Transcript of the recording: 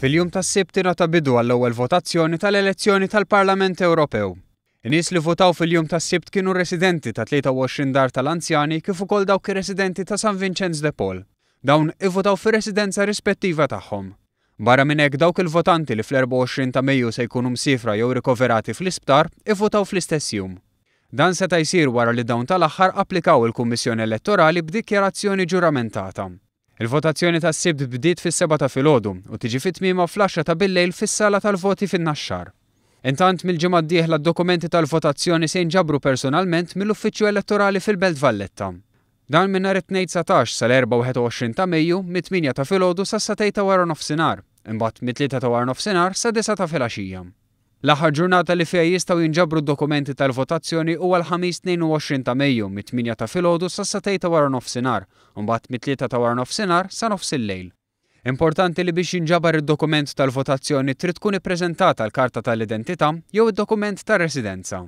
Fil-jum tas-Sibt ingħata bidu għall-ewwel votazzjoni tal-elezzjoni tal-Parlament Ewropew. In-nies li votaw fil-jum tas-Sibt kienu residenti ta' 23 dar tal-anzjani kif ukoll dawk ir-residenti ta' San Vinċenz de Paul. Dawn ivvotaw fir-residenza rispettiva tagħhom. Barra minn hekk dawk il-votanti li fl-24 ta' Mejju se jkunu msiefra jew rikoverati fl-isptar ivvotaw fl-istess jum. Dan seta' jsir wara li dawn tal-aħħar applikaw il-Kummissjoni Elettorali b'dikjarazzjoni ġuramentata. Il-votazzjoni tas-Sibt bdiet fis-sebgħa ta' filgħodu u tiġi fi tmiemha fl-għaxra ta' billejl fis-sala tal-voti fin-Naxxar. Intant, mill-ġimgħa d-dieħla d-dokumenti tal-votazzjoni se jinġabru personalment mill-Uffiċċju Elettorali fil-Belt Valletta. Dan minn nhar it-Tnejn 19 sal-Erbgħa 21 ta' Mejju, mit-tmienja ta' filgħodu sas-sagħtejn ta' waranofsinhar, imbagħad mit-tlieta ta' waranofsinhar sa disgħa ta' filgħaxija. L-aħħar ġurnata li fiha jistgħu jinġabru d-dokumenti tal-votazzjoni huwa l-Ħamis 22 ta' Mejju mit-tmienja ta' filgħodu sas-sagħtejn ta' waranofsinhar u mbagħad mit-tlieta ta' waranofsinhar sa nofsillejl. Importanti li biex jinġabar id-dokument tal-votazzjoni trid tkun ippreżentata l-karta tal-identità jew id-dokument tar-residenza.